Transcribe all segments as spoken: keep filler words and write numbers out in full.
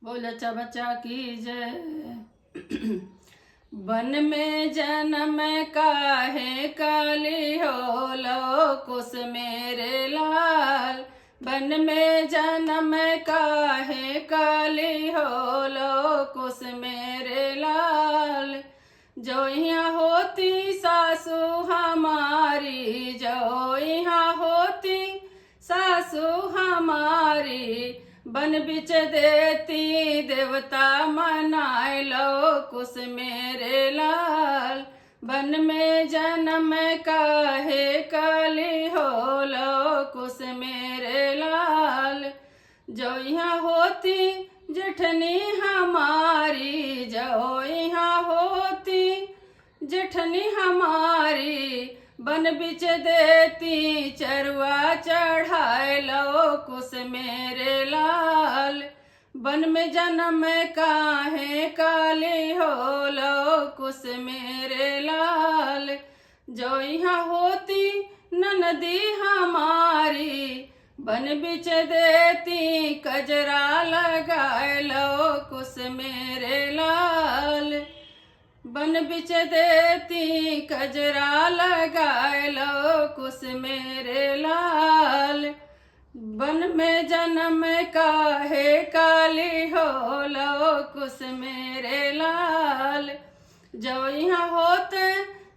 बोल चबचा की जय। बन में जनम काहे काली हो लव कुस मेरे लाल। बन में जनम काहे काली हो लव कुस मेरे लाल। जो यहाँ होती सासू हमारी, जो यहाँ होती सासू हमारी, बन बिच देती देवता मनाए लव कुस मेरे लाल। बन में जनम काहे काली हो लव कुस मेरे लाल। जो यहाँ होती जेठनी हमारी, जो यहाँ होती जेठनी हमारी, बन बिच देती चरुआ चढ़ाए लव कुस मेरे लाल। बन में जनम काहे काली हो लव कुस मेरे लाल। जो यहाँ होती ननदी हमारी, बन बिच देती कजरा लगाए लव कुस मेरे लाल। बन बिच देती कजरा लगाए लव कुस मेरे लाल। बन में जनम काहे काली हो लव कुस मेरे लाल। जो यहाँ होते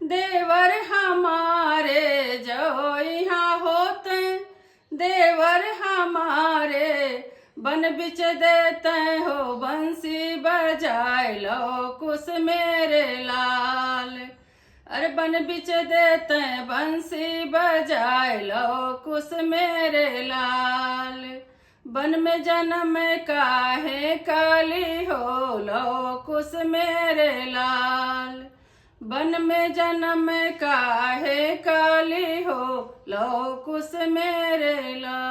देवर हमारे, जो यहाँ होते देवर हमारे, बन बिच देते हो बंसी बजाए लव कुस मेरे लाल। अरे बन बिच देते बंसी बजाए लव कुस मेरे लाल। बन में जनम काहे काली हो लव कुस मेरे लाल। बन में जनम काहे काली हो लव कुस मेरे लाल।